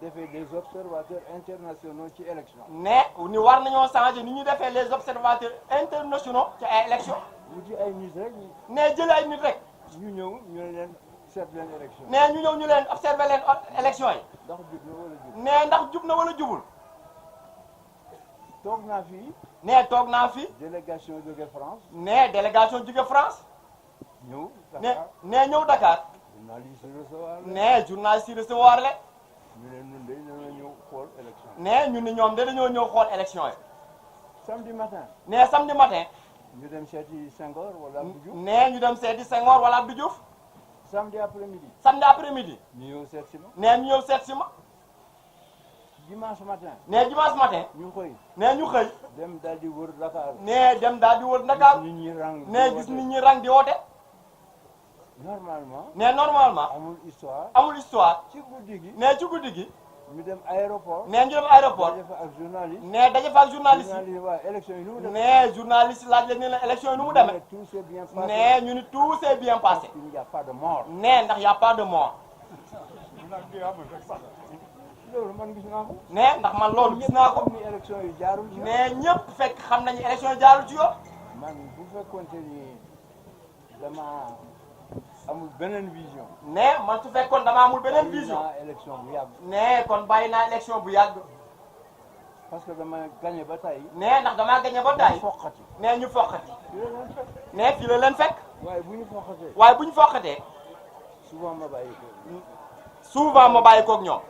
defee des observateurs internationaux ci élection. ne ni war nañoo changer ni ñu defee les observateurs internationaux ci ay élection wuti ay nit rek ne jël ay nit rek ñu ñëw ñu ne leen seet leen élection. ne ñu ñëw ñu leen observer leen élection yi ndax jub na wala jub. ne ndax jub na wala jubul toog naa fii ne toog naa fi délégation jóge France ne délégation jóge France ñëw ne Dakar ne ñëw Dakar journaliste recevoir la ne journaliste yi recevoir le ñu ne ñun de dañoo ñëw xool élection. ne ñun ni ñoom de dañoo ñëw xool élection yi samedi matin ne samedi matin ñu dem seeti Senghor wala Abdou Diouf. ne ñu dem seeti Senghor wala Abdou Diouf samedi après midi samedi après midi ñu ñëw seet si ma. ne ñu ñëw seet si ma dimanche matin ne dimanche matin ñu xëy ne ñu xëy dem daal di wër Dakar. ne dem daal di wër Dakar nit ñi rang. ne gis nit ñi rang di woote normalement ne normalement amul histoire. amul histoire ci guddi gi ne ci guddi gi ñu dem aéroport. ne ñu dem aéroport daje fa ak journaliste. ne daje fa ak journaliste journaliste waa élection yi nu mu demee. ne journaliste laaj leen ne la élection yi nu mu demee tout s'est bien passé. ne ñu ni tout s'est bien passé il n'y a pas de mort. ne ndax y a pas de mort loolu man gis naa ko. ne ndax man loolu gis naa ko ni élection yi jaarul ci yoon. ne ñëpp fekk xam nañu élection yi jaarul ci yoon man bu fekkoonte ni dama amul beneen vision. ne man su fekkoon dama amul beneen vision naa élection bu yàgg. ne kon bàyyi naa élection bu yàgg parce que dama gagné ba tey. ne ndax damaa gagné ba taay foqati. ne ñu foqati fi la leen fekk. ne fii la leen fekk waaye bu ñu foqatee. waaye bu ñu foqatee souvent ma bàyyi ko. souvent ma bàyyi koog ñoom